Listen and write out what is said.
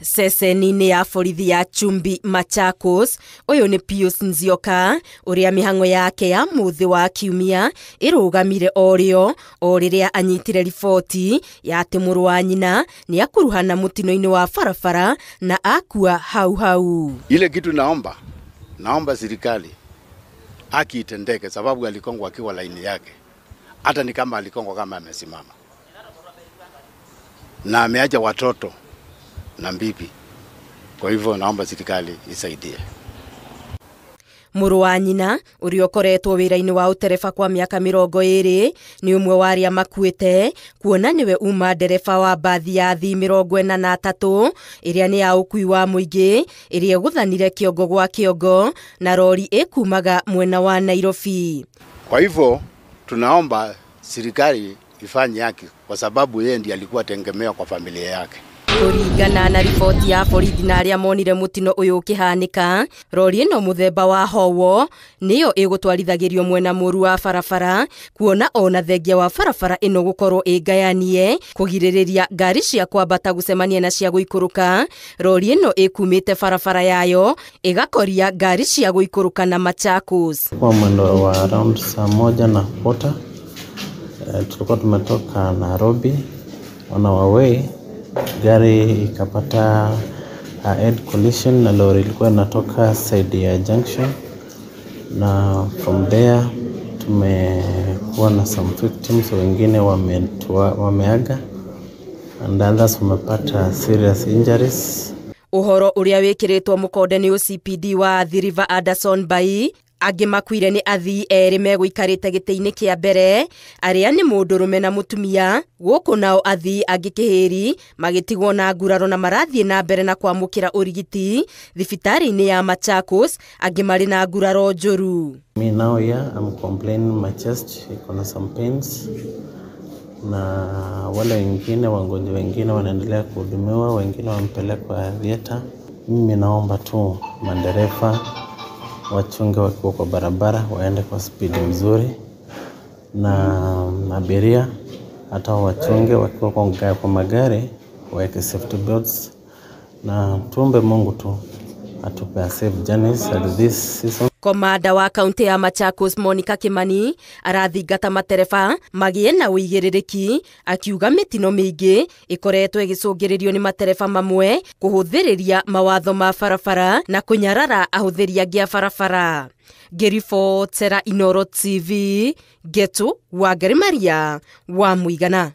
Ceceni-inĩ ya borithi ya Chumbi Machakos, ũyũ nĩ Pius Nzioka ũrĩa mĩhang'o yake ya mũthĩ wa kiumia ĩrũgamire o rĩo o rĩrĩa anyitire riboti ya atĩ mũrũ wa nyina nĩ akuruhana mũtino-inĩ wa barabara na akua hau hau. Ile kitu naomba serikali haki itendeke, sababu alikongwa akiwa laini yake, hata ni kama alikongwa kama amesimama na ameacha watoto na bibi. Kwa hivyo naomba serikali isaidie. Mũrũ wa nyina ũrĩa ũkoretwo wĩra-inĩ wa ũtereba kwa mĩaka 20 nĩ ũmwe wa arĩa makuĩte, kuona nĩwe uma ndereba wa mbathi ya athii 43 ĩrĩa nĩ ya ũkui wa mũingĩ ĩrĩa ĩgũthanire kĩongo gwa kĩongo na rori ĩkumaga mwena wa Nairobi. Kwa hivyo tunaomba serikali ifanye haki, kwa sababu yeye ndiye alikuwa tegemeo kwa familia yake. Kũringana na riboti ya borithi na arĩa monire mũtino ũyũ ũkĩhanĩka, rori ĩno mũthemba wa Howo nĩyo ĩgũtwarithagĩrio mwena mũru wa barabara, kuona ona thengia wa barabara ĩno gũkorwo ĩngayanie kũgirĩrĩria ngari cia kwambata gũcemania na cia gũikũrũka. Rori ĩno ĩkumĩte barabara yayo ĩgakoria ngari cia gũikũrũka na Machakos. Kwa mwendo wa around saa 1:15, tulikuwa tumetoka Nairobi on our way, gari ikapata head collision na lori ilikuwa inatoka side ya junction, na from there tumekuwa na some victims, wengine wameaga and others wamepata serious injuries. Ũhoro ũrĩa wĩkĩrĩtwo mũkonde nĩ OCPD wa Athi River Anderson Bai, angĩ makuire nĩ athii erĩ megũikarĩte gĩtĩ-inĩ kĩa mbere arĩa nĩ mũndũrũme na mũtumia, gũkũ nao athii angĩ kĩhĩri magĩtigwo na nguraro na marathiĩ na mbere na kwamũkĩra ũrigiti thibitarĩ-inĩ ya Machakos, angĩ marĩ na nguraro njũru. Me now here I'm complaining my chest iko na some pains, na wale wengine wagonjwa wengine wanaendelea kuhudumiwa, wengine wamepelekwa theater. Mimi naomba tu madereva wachunge wakiwa kwa barabara, waende kwa speed mzuri, na abiria hata wachunge wakiwa kwa magari, waweke safety belts, na tuombe Mungu tu atupe safe journeys at this season. Komanda wa kaunti ya Machakos Monica Kimani arathingata matereba magĩe na ũigĩrĩrĩki, akiuga mĩtino mĩingĩ ĩkoretwo ĩgĩcũngĩrĩrio nĩ matereba mamwe kũhũthĩrĩria mawatho ma barabara na kũnyarara ahũthĩri angĩ a barabara. Ngĩribotera Inooro TV, Ngetu Wangari Maria wa Mũigana.